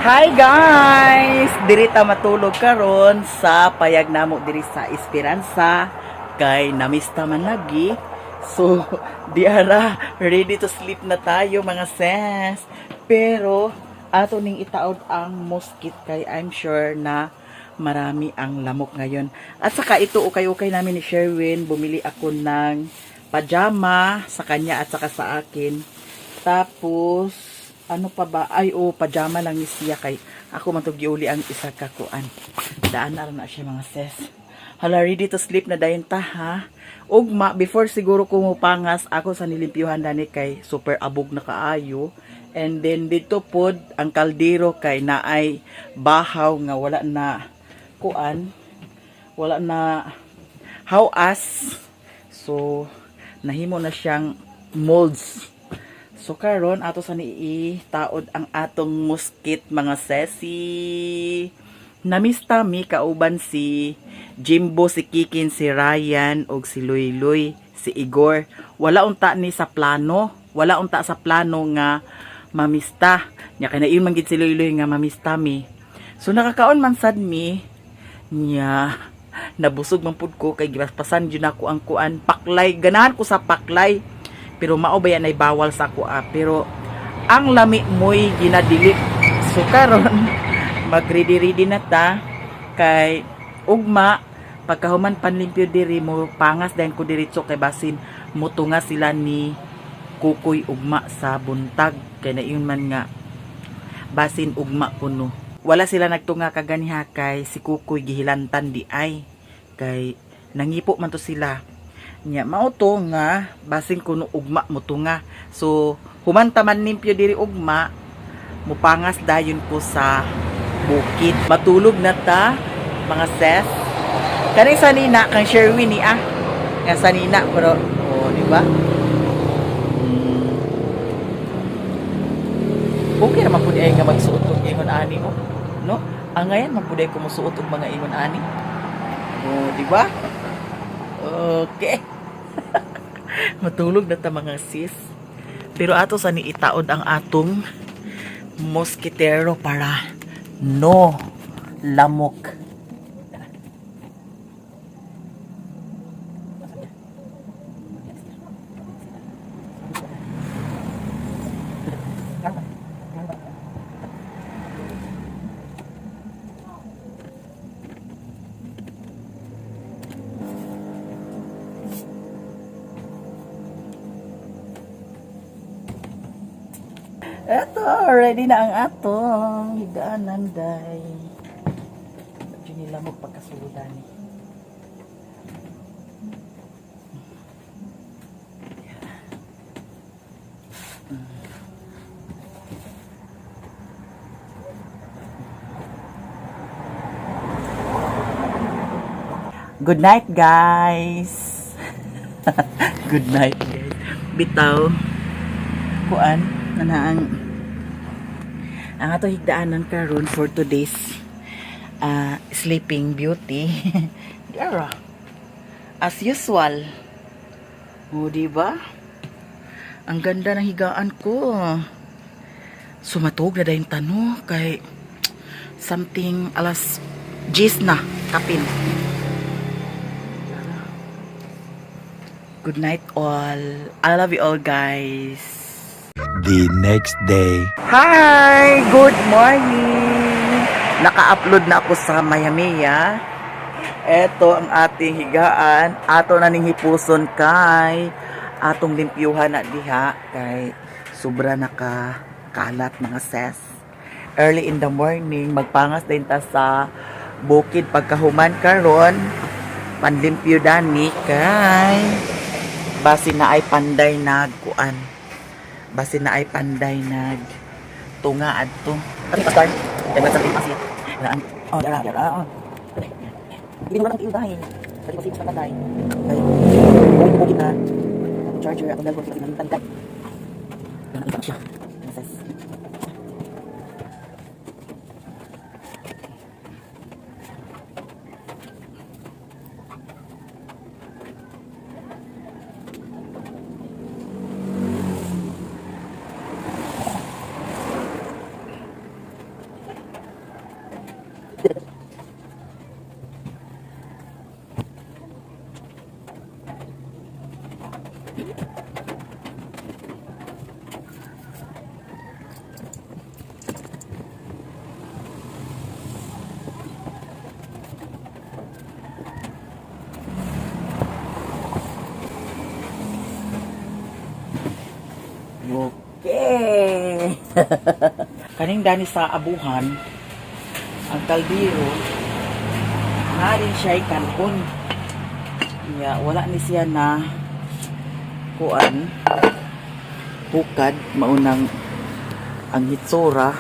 Hi guys! Diri ta matulog karon sa payag namo diri sa Esperanza kay namista man lagi. So, diara ready to sleep na tayo, mga sis. Pero ato ning itaod ang mosquito kay I'm sure na marami ang lamok ngayon. At saka ito, ukay-ukay namin ni Sherwin, bumili ako ng pajama sa kanya at saka sa akin. Tapos, ano pa ba? Ay, oh, pajama lang ni siya kay ako man tog giuli ang isa ka kuan. Daan na ra na siya, mga sis. Hala, ready to sleep na dayon ta, ha. Ugma, before siguro ko mupangas, ako sa nilimpyuhan dani kay super abog na kaayo. And then dito pod ang kaldero kay naay bahaw nga wala na kuan, wala na how as. So, nahimo na siyang molds. So karon ato sa ni itaod ang atong muskit, mga sesi. Namista mi kauban si Jimbo, si Kikin, si Ryan ug si Luy Luy, si Igor. Wala unta ni sa plano, wala unta sa plano nga mamista. Nya kay naiyon man gid si Luy Luy nga mamista mi. So nakakaon man sad mi nya nabusog man pud ko kay gipaspasan jud nako ang kuan, paklay. Ganahan ko sa paklay pero mao ba yan ay bawal sa ako ah. Pero ang lami mo'y ginadilik. So karon mag ready ready na ta kay ugma pagkahuman panlimpyo diri mo pangas dayon ko diretso kay basin mutunga sila ni Kukoy ugma sa buntag kay naiyon man nga basin ugma kuno. Wala sila nagtunga kaganiha kay si Kukoy gihilantan di ay kay nangipo man to sila. Nya mao to nga basin kuno ugma mutunga. So humanta man limpyo diri ugma, mupangas dayon ko sa bukid. Matulog na ta, mga ses. Kaning sanina kang Sherwin ni ah. Nga sanina pero oh, di ba? Okay naman pud ay nga magsuot og ingon ani oh. No? Ang ngayon man pud ay kumusuot og mga ingon ani. Oh, di ba? Okay. Matulog na ta, mga sis. Pero ato sa ni itaod ang atong mosquitero para no lamok. Eto, ready na ang atong higaanan day. Medyo nila mo pagkasuludan eh. Good night, guys. Good night, guys. Bitaw. Kuan, na ang ato higdaanan karon for today's sleeping beauty. Dara. As usual. O, di ba? Ang ganda ng higaan ko. Sumatog na dayon tano kay something alas 10 na kapin. Good night all. I love you all, guys. The next day. Hi! Good morning! Naka-upload na ako sa Mayamiya. Ito ang ating higaan. Ato na ning hipuson kay atong limpyuhan na diha kay sobra naka kalat, mga ses. Early in the morning, magpangas din ta sa bukid pagkahuman karon panlimpyo dani kay basi na ay panday nagkuan, basi na ay panday nag tunga adto. Pati pastor, kay sa siya. Raan. Oh, dara, dara. Oh. Hindi mo lang tiil dahil. Pati kasi sa panday. Kay bukid bukid na. Atong charger, atong dalawang kasi nalitan kay. Nakita siya. Sis. Okay. Kaning dani sa abuhan, ang kaldero, na rin siya'y kanon. Ya, wala ni siya na kuan hukad maunang ang hitsura.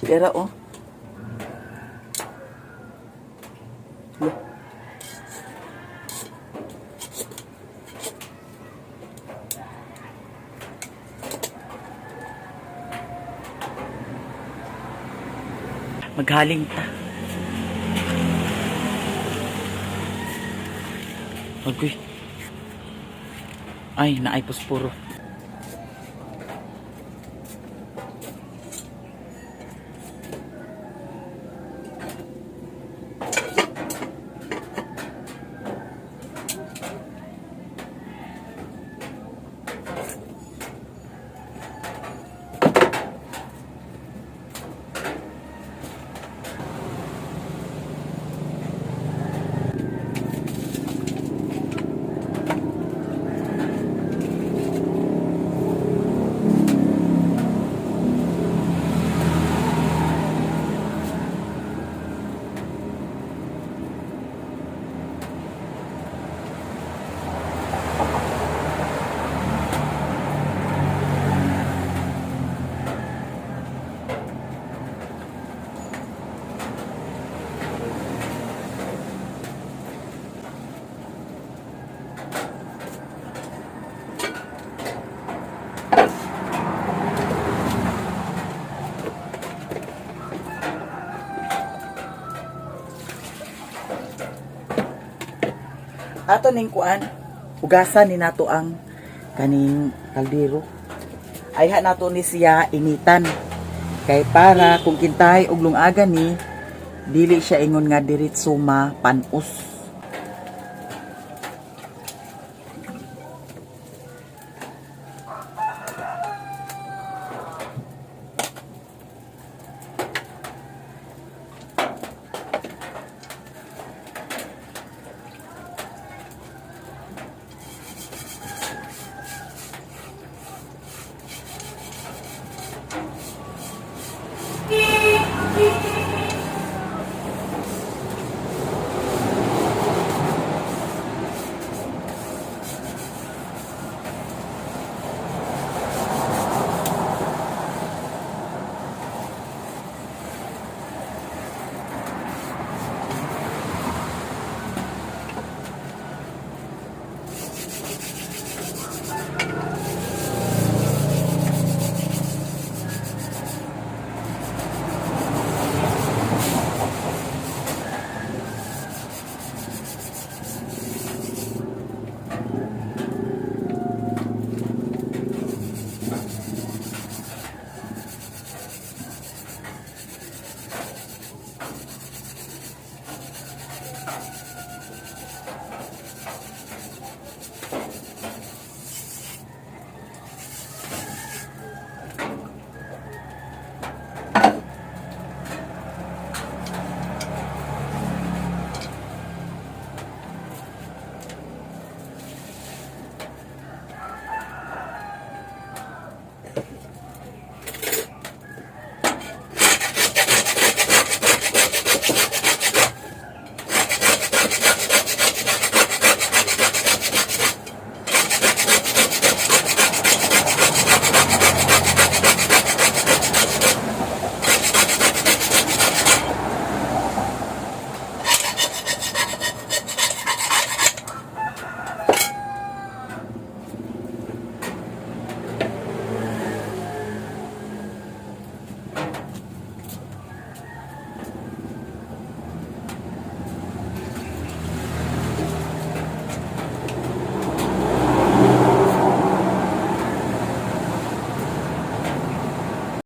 Pero oh. Loh. Maghaling ta. Agoy. Ay, naay posporo. Ato ning kuan, hugasan ni nato ang kaning kaldero. Ayha nato ni siya initan. Kay para kung kintay og lungagan ni dili siya ingon nga diretso mapanos.